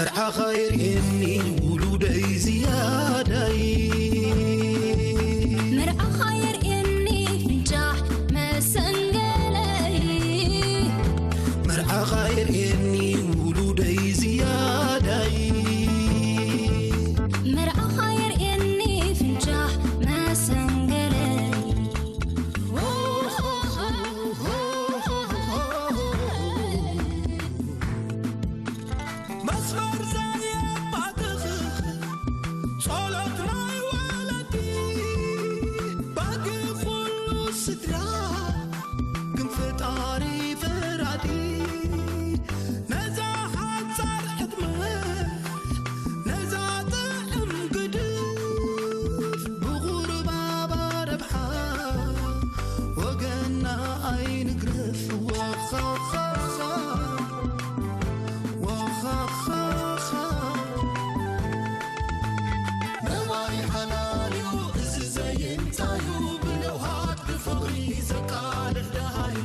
መርዓኻ የርእየኒ ውሉደይ ዝያዳይ። መርዓኻ የርእየኒ ፍንጫሕ መሰንገለይ። መርዓኻ የርእየኒ ውሉደይ ዝያዳይ። መርዓኻ የርእየኒ ፍንጫሕ መሰንገለይ። መስመር ዘየባትኽ ጸሎት ናይ ወለዲ፣ ባጊ ኩሉ ስድራ ግን ፈጣሪ ፈራዲ። ነዛ ሓጻር ዕድመ፣ ነዛ ጥዕም ግድፍ፣ ብቑርባባ ረብሓ ወገና ኣይንግረፍ። ዋኻኻኻ፣ ዋኻኻኻ። ነዋይ ሓላልዩ እዚ ዘይንታዩ፣ ብለውሃት ብፍቕሪ ዘቃልሕ ደሃዩ።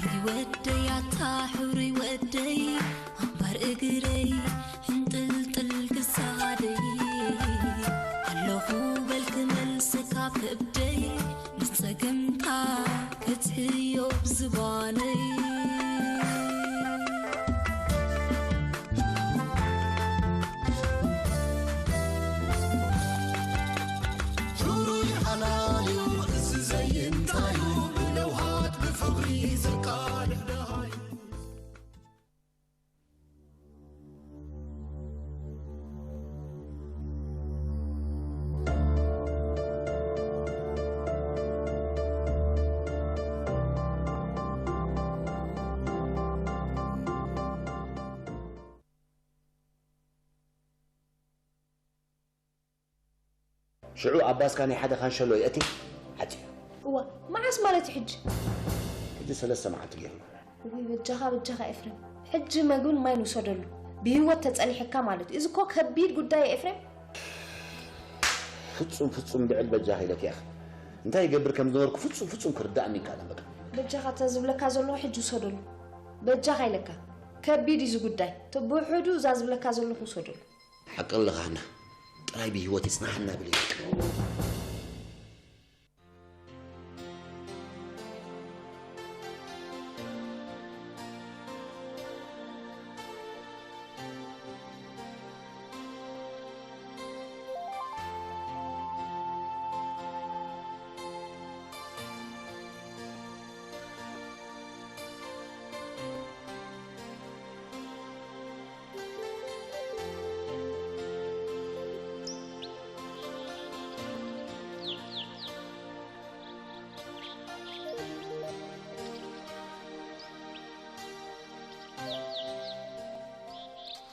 ሕሩይ ወደይ ኣታ ሕሩይ ወደይ ኣንባር እግረይ ሕንጥልጥል ክሳደይ ኣለኹ በል ክመልሰካ ከብደይ ንጸገምካ ከትሕዮ ብዝባነይ። ሕሩይ ሓላልዩ እዚ ዘይንታዩ ብለውሃት ብፍቕሪ ዘቃልሕ ደሃዩ። ሽዑ ኣባስካ ናይ ሓደ ካንሸሎ የእቲ ሓጺኡ። እዋ፣ መዓስ ማለት እዩ ሕጂ? ሕጂ ሰለስተ መዓልቲ ገይሩ። ውይ፣ በጃኻ፣ በጃኻ ኤፍሬም። ሕጂ መግብን ማይን ውሰደሉ። ብህይወት ተጸኒሐካ ማለት እዩ። እዚ እኮ ከቢድ ጉዳይ እዩ ኤፍሬም። ፍጹም፣ ፍጹም ብዕል በጃኻ ኢለኪ ኢኻ። እንታይ ይገብር ከም ዝነበርኩ ፍጹም፣ ፍጹም ክርዳእኒ ይከኣለን በቃ። በጃኻ እታ ዝብለካ ዘለኹ ሕጂ ውሰደሉ። በጃኻ ኢለካ። ከቢድ እዩ እዚ ጉዳይ። እቲ ብውሑዱ እዛ ዝብለካ ዘለኹ ውሰደሉ። ሓቂ ኣለኻ ሃና። ጥራይ ብህይወት ይጽናሓና ብል ኢለካ።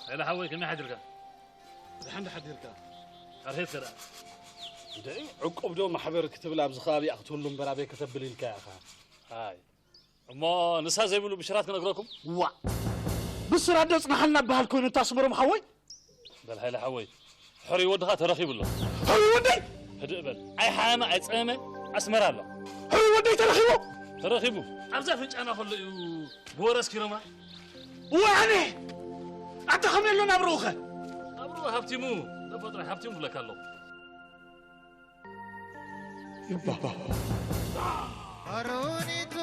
ሃይለ ሓወይ፣ ከመይ ሓዲርካ? ደሓን ዶ ሓዲርካ? ኣርሄት ከ ደኣ? እንደ ዕቁብ ዶ ማሕበር ክትብል ኣብዚ ከባቢ ክትህሉ እምበር ኣበይ ከተብል ኢልካ ኢኻ? ኣይ፣ እሞ ንሳ ዘይብሉ ብሽራት ክነግረኩም? ዋ! ብስራት ዶ ጽናሓልና በሃል ኮይኑ እንታ ኣስመሮም ሓወይ? በል ሃይለ ሓወይ፣ ሕሩይ ወድኻ ተረኺቡ ኣሎ። ሕሩይ ወደይ? ህድእ በል። ኣይሓመ ኣይጸመመ ኣስመራ ኣሎ። ሕሩይ ወደይ ተረኺቡ? ተረኺቡ። ኣብዛ ፍንጫና ከሎ እዩ ብወረ ኣስኪሮማ። እዋይ ኣነ! ኣታ ከመይ ኣሎ ናብርኡኸ? ናብርኡ ሃብቲሙ፣ ተፈጥሮ ሃብቲሙ ክብለካ ኣለኹ። ይባባው። ኣሮኒቱ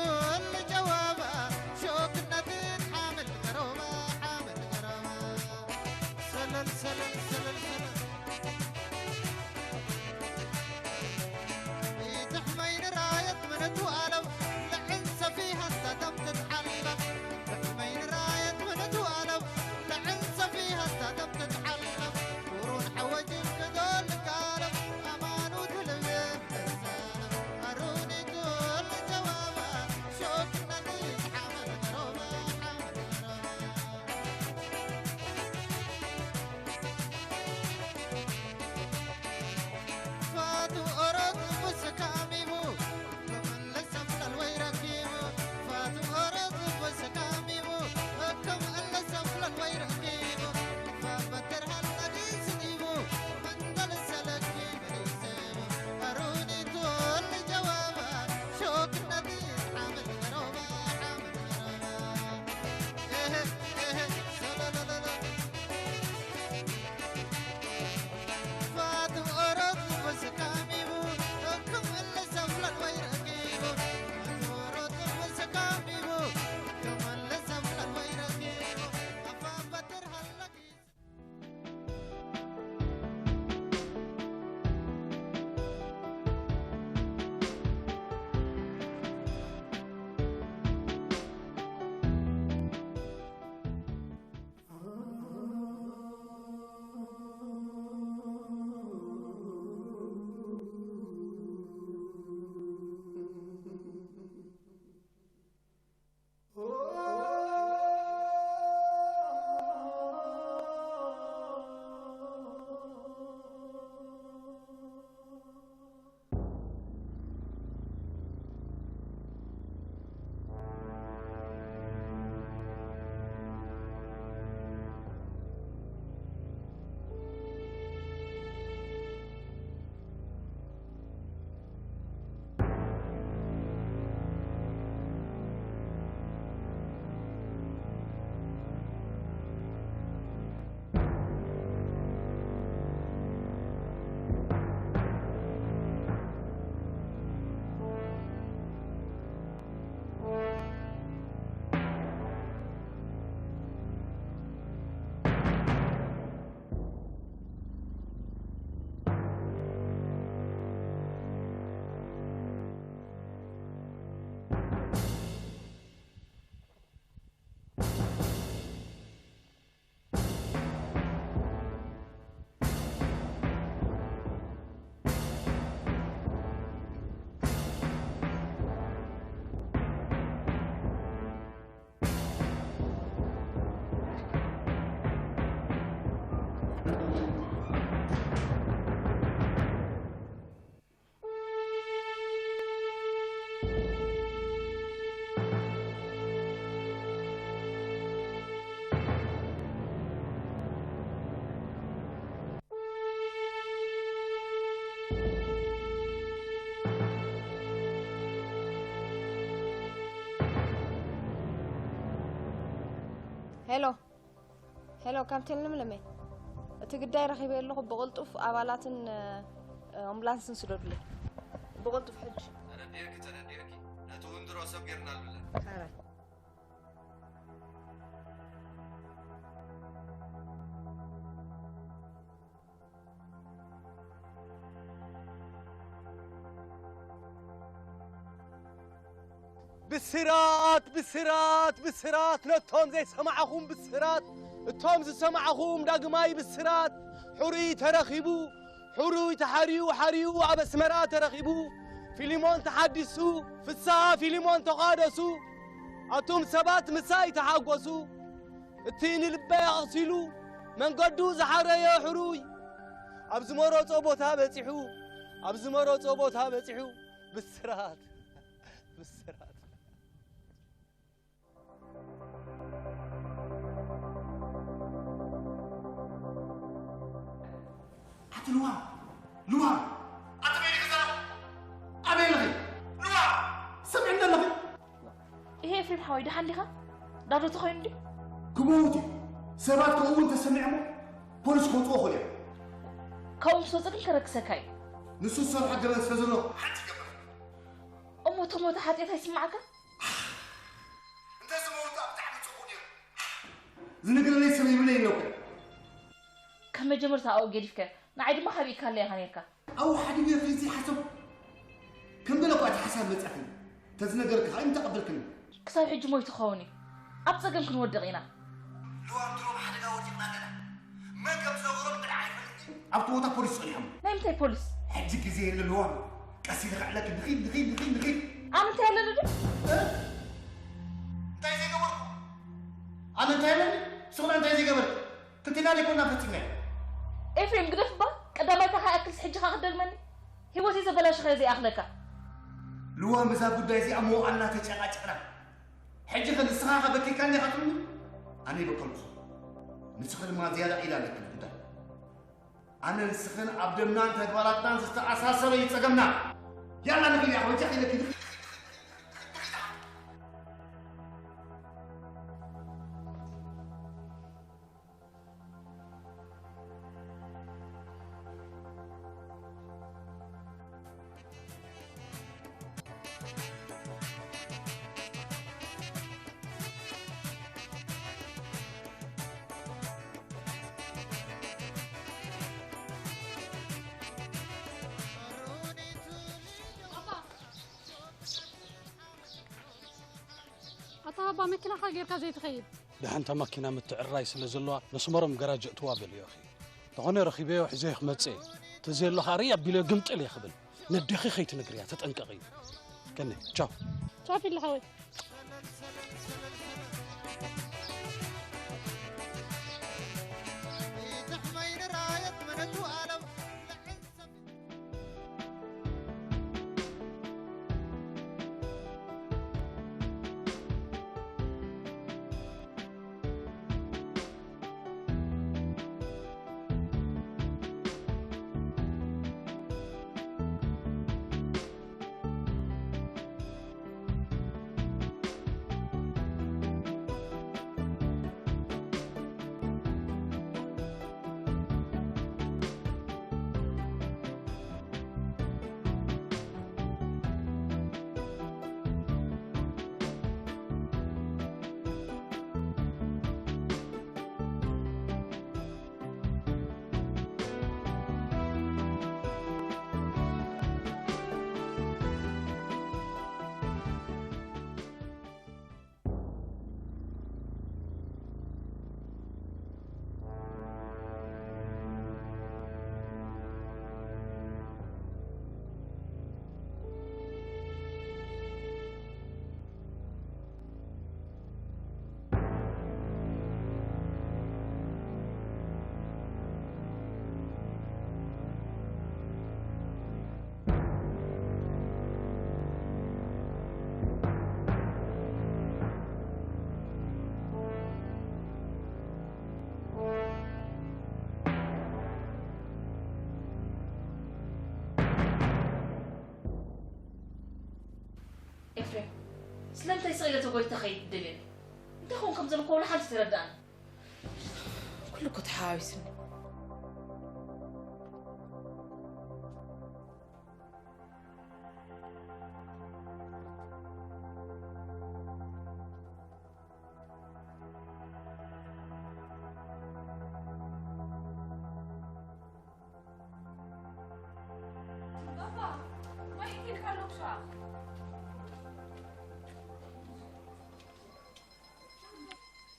ልጀዋባ ሾክነትን ሓመል ቀሮባ፣ ሓመል ቀሮባ። ሰለል፣ ሰለል፣ ሰለል፣ ሰለል። ኢትሕመይ ንራየት ምነቱ ኣለው፣ ለዕን ሰፊሃ እንታቶም ትትዓልባ። ትሕመይ ንራየት ምነቱ ኣለው፣ ለዕን ሰፊሃ እንታቶም ትትዓልባ። ቁሩን ሓወጅን ክዶል ቃለው፣ ኣማኑ ትልብም ተሳለው። ኣሮኒቱ ልጀዋባ ሾክነትን ሄሎ፣ ሄሎ፣ ካፕቴን ለምለመ፣ እቲ ግዳይ ረኺበ ኣለኹ። ብቕልጡፍ ኣባላትን፣ እ፣ ኣምቡላንስን ስደዱለይ። ብቕልጡፍ ሕጂ። ተረዲእኪ፣ ተረዲእኪ። ነቲ ውንድሮ ሰብ ጌርና ኣሉላ። ሕራይ። ብስራት፣ ብስራት፣ ብስራት፣ ነቶም ዘይሰማዕኹም ብስራት፣ እቶም ዝሰማዕኹም ዳግማይ ብስራት። ሕሩይ ተረኺቡ፣ ሕሩይ ተሓርዩ፣ ሓርዩ ኣብ ኣስመራ ተረኺቡ። ፊሊሞን ተሓዲሱ፣ ፍስሃ ፊሊሞን ተቋደሱ። ኣቱም ሰባት ምሳይ ተሓጎሱ። እቲ ንልበይ ኣቕሲሉ፣ መንገዱ ዝሓረየ ሕሩይ፣ ኣብ ዝመረጾ ቦታ በጺሑ፣ ኣብ ዝመረጾ ቦታ በጺሑ። ብስራት፣ ብስራት። ኣቲ ልዋም፣ ልዋም፣ ኣቲ በይንኺ ዘለኹ፣ ኣበይ ኣለኺ? ልዋም፣ ሰሚዕኒ ኣለኺ? ይሄ ኤፍሬም ሓወይ፣ ደሓን ዲኻ? ዳዶ ተኾይኑ ድዩ? ክመውት እዩ። ሰባት ከምኡ እውን ተሰሚዖሞ ፖሊስ ከውፅኦ ይኽእሉ እዮም። ካብኡ ምስ ወፀ ግን ከረክሰካ እዩ። ንሱ ዝሰርሖ ገበን ስለ ዘሎ ሓንቲ ይገብር። እሞ ተሞተ ሓጢኣት ኣይስማዓካ? እንተዝመውት ኣብ ብጣዕሚ ፅቡቕ ነይሩ። ዝነግረለይ ሰብ ይብለይ ኣለኩ። ካብ መጀመርታ ኣብኡ ገዲፍካዮ፣ ንዓይ ድማ ሓቢእካለይ ኢኻ ነይርካ። ኣብኡ ሓዲገ ፊት ዘይሓሰብ ከም ገለ እኳ እቲ ሓሳብ መጻእክኒ። ተዝነገርካ ከኣ ኣይምተቐበልክኒ። ክሳብ ሕጂ ሞይቱ ክኸውን እዩ። ኣብ ጸገም ክንወድቕ ኢና። ልዋም ድሮ ብሓደጋ ወዲቕና ኣለና። መን ከም ዝነገሮም ግን ኣይፈልጥን። ኣብቲ ቦታ ፖሊስ ጸኒሖም። ናይ ምንታይ ፖሊስ? ሕጂ ግዜ የለ ልዋም። ቀስ ኢለ ክዕለኪ ንኺድ ንኺድ ንኺድ ንኺድ። ኣነ እንታይ ኣለኒ ዶ? እ? እንታይ ዘይገበርኩ? ኣነ እንታይ ኣለኒ? ንስኹም እንታይ ዘይገበርኩ? ክልቴና ደይኮና ፈጺምናዮ። ኤፍሬም ግደፍ እባ፣ ቀዳማይካ ከይኣክልስ ሕጂ ከኣ ክትደግመኒ? ህይወተይ ዘበላሽኻዮ ዘይኣኽለካ። ልዋም እዛ ጉዳይ እዚኣ መዋእልና ተጨቃጨቅና። ሕጂ ከ ንስኻ ከ በኪካኒ ኢኻ ትብልኒ? ኣነ ይበቀልኩ። ንስኺ ድማ ዝያዳ ኢድ ኣለኪ ጉዳይ። ኣነ ንስኽን ኣብ ደምናን ተግባራትናን ዝተኣሳሰረ እዩ ጸገምና። ያላ ንኺድ ኢኻ በጃኺ ኢለኪ። ኣታ ባባ፣ መኪናኻ ጌርካ ዘይትኸይድ? ደሓንታ ማኪና ምትዕርራይ ስለ ዘለዋ፣ ነስመሮም ገራጅ እእትዋ በልዮ፣ እኺ። እንተኾነ ረኺበዮ፣ ሒዘዮ ክመጽእ እየ። ተዘየሎ ኸኣ ርይ ኣቢለዮ ግምጥል እየ ክብል። ነዴኺ ኸይትነግርያ፣ ተጠንቀቒ። ከነ፣ ቻው። ቻው ፊሊ ሓወይ። ስለምንታይ ስቕ ኢለ ተጎይተ ኸይድ ደልየኒ? እንታይ ኸውን ከም ዘለኩ ወላ ሓንቲ ተረዳእኒ። ኩሉ እኮ ተሓዋዊስኒ።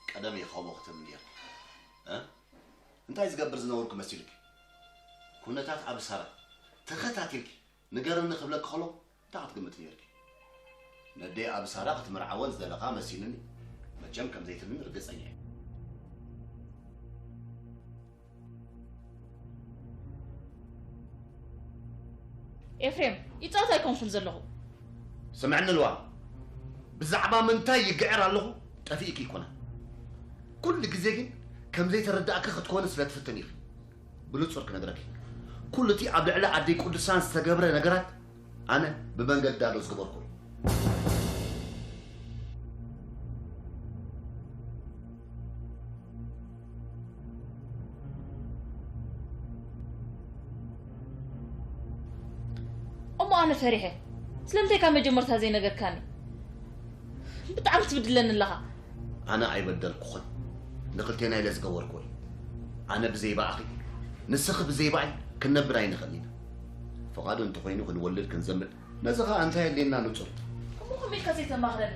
ቀደም እየ ከምኡ ክትብል ነይርኩ። እ? እንታይ ዝገብር ዝነበርኩ መሲሉኪ? ኩነታት ኣብሳራ ተኸታቲልኪ ንገርኒ ክብለኪ ከሎ እንታይ ክትግምት ነይርኪ? ነደይ ኣብሳራ ክትምርዓወን ዝደለኻ መሲሉኒ። መቸም ከም ዘይትብልኒ ርግጸኛ እየ። ኤፍሬም፣ ይጻወት ኣይኮንኩን ዘለኹ። ስምዕኒ ልዋም፣ ብዛዕባ ምንታይ ይግዕር ኣለኹ ጠፊእኪ ይኮነ። ኩሉ ግዜ ግን ከም ዘይተረዳእኪ ክትኮኒ ስለ ትፍትን ኢኺ። ብንጹር ክነግረኪ፣ ኩሉ እቲ ኣብ ልዕሊ ኣደይ ቅዱሳን ዝተገብረ ነገራት ኣነ ብመንገዲ ዳዶ ዝገበርኩ እዩ። እሞ ኣነ ፈሪሐ። ስለምንታይ ካብ መጀመርታ ዘይነገርካኒ? ብጣዕሚ ትብድለኒ ኣለኻ። ኣነ ኣይበደልኩኽን፣ ንኽልቴና ኢለ ዝገበርኩ እዩ። ኣነ ብዘይ ብኣኺ፣ ንስኺ ብዘይ ብኣይ ክንነብር ኣይንኽእልን ኢና። ፍቓዱ እንተኾይኑ ክንወልድ ክንዘምድ፣ ነዚ ኸኣ እንታይ ኣድልየና ንጹር። እሞ ከመይ ኢልካ ዘይተማኽረኒ?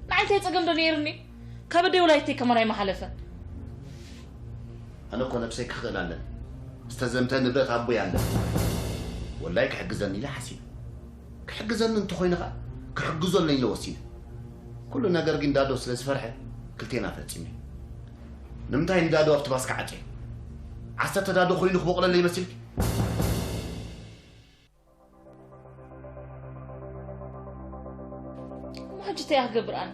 ንዓይ እንታይ ጸገም ዶ ነይሩኒ? ካብ ኣደይ ወላዲተይ ከማን ኣይመሓለፈን። ኣነ እኮ ነብሰይ ክኽእል ኣለኒ። ዝተዘምተ ንብረት ኣቦይ ኣለኒ። ወላይ ክሕግዘኒ ኢለ ሓሲበ። ክሕግዘኒ እንተኾይኑ ኸኣ ክሕግዞ ኣለኒ ኢለ ወሲነ። ኩሉ ነገር ግን ዳዶ ስለ ዝፈርሐ ክልቴና ፈጺመ። ንምንታይ ንዳዶ ኣብቲ ባስ ክዓጽዮ? ዓሰርተ ዳዶ ኮይኑ ክቦቕለለይ መሲልኪ? እሞ ሕጂ እንታይ እያ ክገብር ኣነ?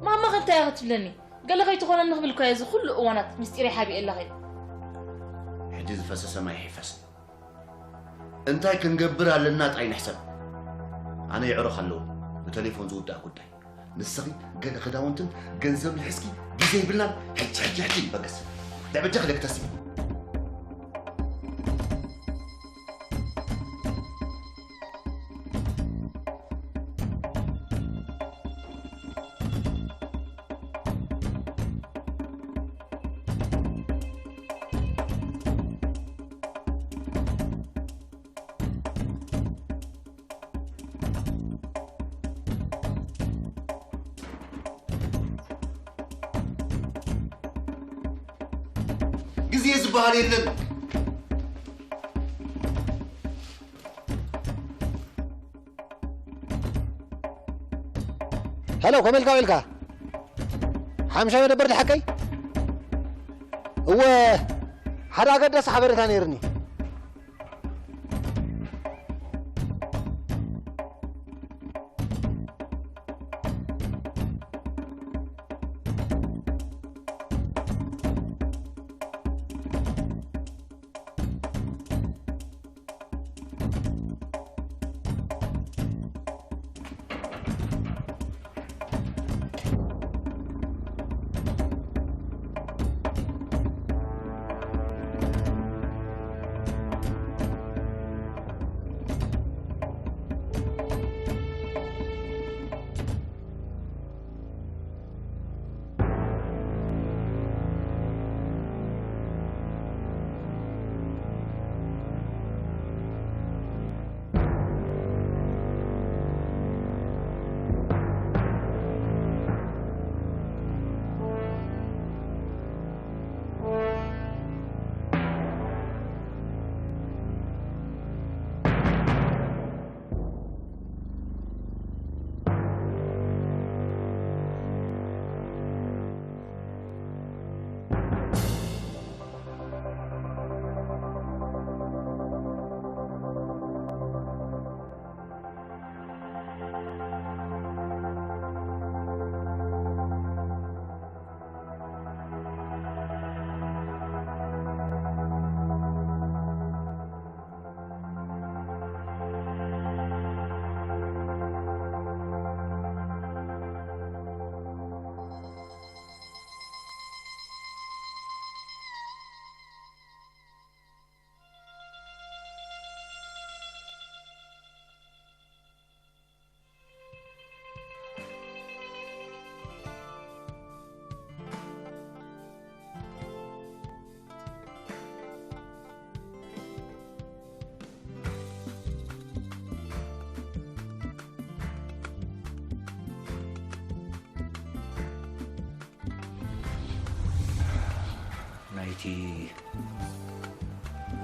ማማ ኸ እንታይ እያ ክትብለኒ? ገለ ከይትኾነኒ ክብል እኮ እየ እዚ ኩሉ እዋናት ምስጢረይ ሓቢኤላ ኸይደ። ሕጂ ዝፈሰሰ ማይ ይሕፈስ። እንታይ ክንገብር ኣለና ጥራይ ንሕሰብ። ኣነ የዕሩኽ ኣለዉ፣ ብቴሌፎን ዝውዳእ ጉዳይ። ንስኺ ገለ ክዳውንትን ገንዘብን ሒዝኪ ግዜ የብልናን። ሕጂ ሕጂ ሕጂ በገስ። ደበጃ ክደክተሲ። ግዜ ዝበሃል የለን። ሄሎ፣ ከመይ ኢልካ ውዒልካ? ሓምሻይ መደበር ድሓቀይ? እወ፣ ሓደ ኣገዳሲ ሓበሬታ ነይርኒ።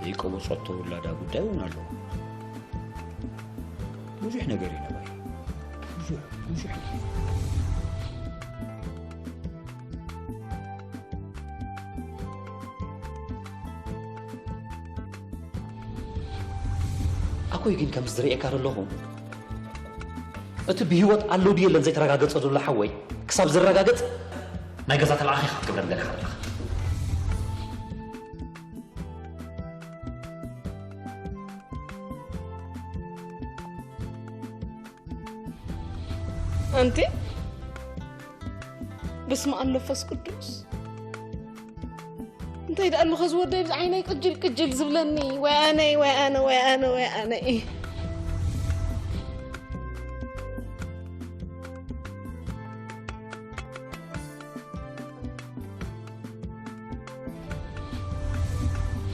ዘይቆመጾቶ ውላዳ ጉዳይ እውን ኣለዎ። ብዙሕ ነገር እዩ ነባይ። ብዙሕ፣ ብዙሕ። ኣኮይ ግን ከም ዝርእየካ ዘለኹ፣ እቲ ብህይወት ኣሎ ድዩ የለን ዘይተረጋገጸ ዘሎ ሓወይ፣ ክሳብ ዝረጋገጽ ናይ ገዛ ተለኣኺ ኢኻ ክትገብረኒ ደሊኻ ዘለኻ። ኣንቲ በስመ ኣብ መንፈስ ቅዱስ። እንታይ ደኣ ኣለኹ ዝወደይ ብዚ ዓይነይ ቅጅል ቅጅል ዝብለኒ? ወይ ኣነይ፣ ወይ ኣነ፣ ወይ ኣነ፣ ወይ ኣነይ።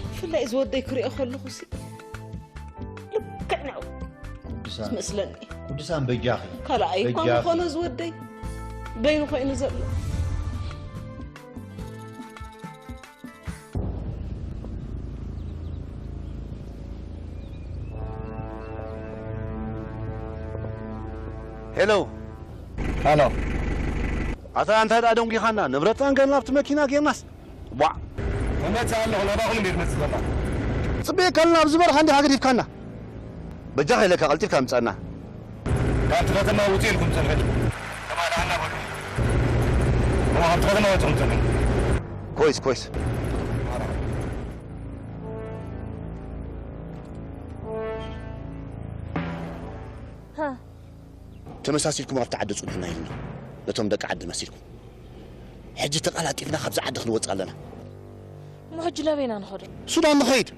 ብፍላይ ዝወደይ ክሪኦ ከለኹ ሲ ልክዕ ንዕኡ ቅዱሳን፣ ዝመስለኒ። ቅዱሳን በጃኺ። ካልኣይ እኳ በጃኺ። ምኾነ ዝወደይ በይኑ ኮይኑ ዘሎ። ሄሎ። ሃሎ። ኣታ እንታይ ደኣ ደንጒኻና? ንብረትና ገና ኣብቲ መኪና ጌርናስ። ቧዕ። እመጽእ ኣለኹ፣ ናባኹም እንዴት መጽእ ዘላ? ጽበየካ ኣለና፣ ኣብዚ በረኻ እንዲኻ ገዲፍካና። በጃኻ ኢለካ ቀልጢፍካ ምጻና። ካብቲ ከተማ ውጽእ ኢልኩም ጸንሑ። ተማላኣና በሉ። እሞ ካብቲ ከተማ ወጽኹም ጸንሑ። ኮይስ፣ ኮይስ። ሃ። ተመሳሲልኩም ኣብቲ ዓዲ ጽንሑና ኢልና። ነቶም ደቂ ዓዲ መሲልኩም። ሕጂ ተቐላጢፍና ካብዚ ዓዲ ክንወጽእ ኣለና። እሞ ሕጂ ናበይ ኢና ንኸዶ? ሱዳን ንኸይድ።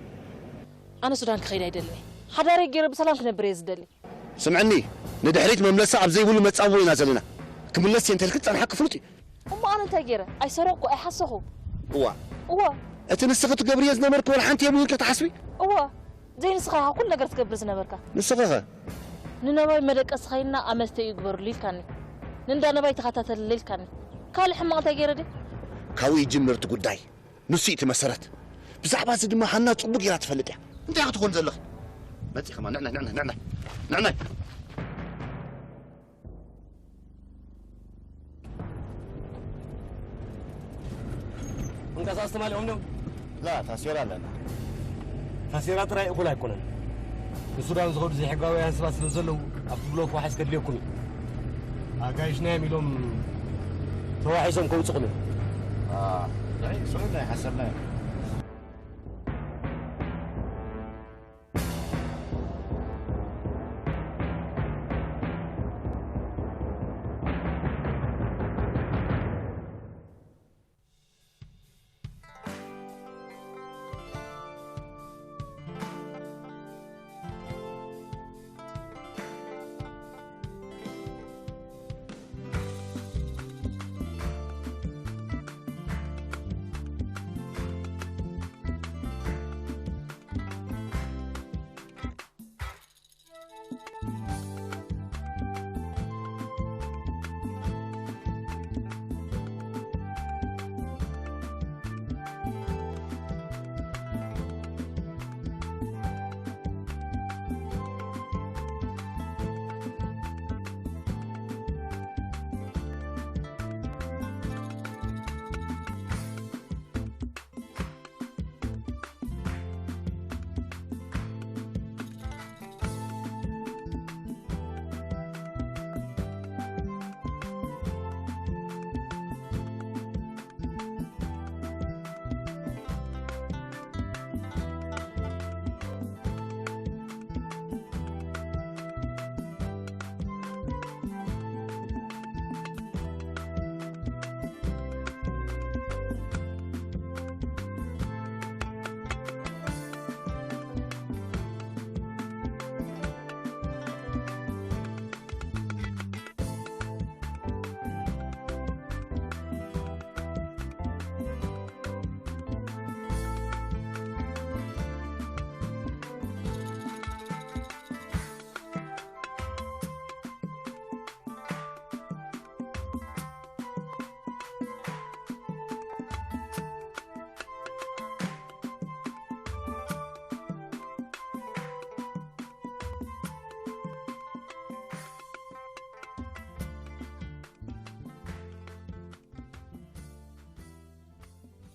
ኣነ ሱዳን ክኸይድ ኣይደልን። ሓዳረይ ገይረ ብሰላም ክነብር እየ ዝደሊ። ስምዕኒ፣ ንድሕሪት መምለሲ ኣብ ዘይብሉ መጻብቦ ኢና ዘለና። ክምለስ እየ እንተልኪ ዝጸንሓኪ ፍሉጥ እዩ። እሞ ኣነ እንታይ ገይረ? ኣይሰረቕኩ፣ ኣይሓሰኹ። እዋ። እዋ። እቲ ንስኺ ትገብርዮ ዝነበርኪ ወላ ሓንቲ የብሉን ኢልኪ ትሓስቢ? እዋ። ዘይንስኻ ኢኻ ኩሉ ነገር ትገብር ዝነበርካ። ንስኺ ኸ? ንነባይ መደቀሲ ኸይድና ኣመልተ እዩ ግበርሉ ኢልካኒ። ንእንዳ ነባይ ተኸታተልለ ኢልካኒ። ካልእ ሕማቕ እንታይ ገይረ ድየ? ካብኡ ይጅምር እቲ ጉዳይ። ንሱ እዩ እቲ መሰረት። ብዛዕባ እዚ ድማ ሃና ጽቡቕ ጌራ ትፈልጥ እያ። እንታይ ክትኾን ዘለኺ? መጺ ከማን ንዕናይ፣ ንዕናይ፣ ንዕናይ፣ ንዕናይ። እንቀሳስ ትማሊ ኦም ዶ? ላ፣ ታሴራ ኣለና። ታሴራ ጥራይ እኹል ኣይኮነን። ንሱዳን ዝኸዱ ዘይሕጋውያን ሰባት ስለ ዘለዉ፣ ኣብቲ ብሎክ ዋሕስ ከድልየኩም እዩ። ኣጋይሽና እዮም ኢሎም ተዋሒሶም ከውጽኹም እዮም። አ፣ ናይ፣ ስዑድ ናይ ሓሰብና እዮም።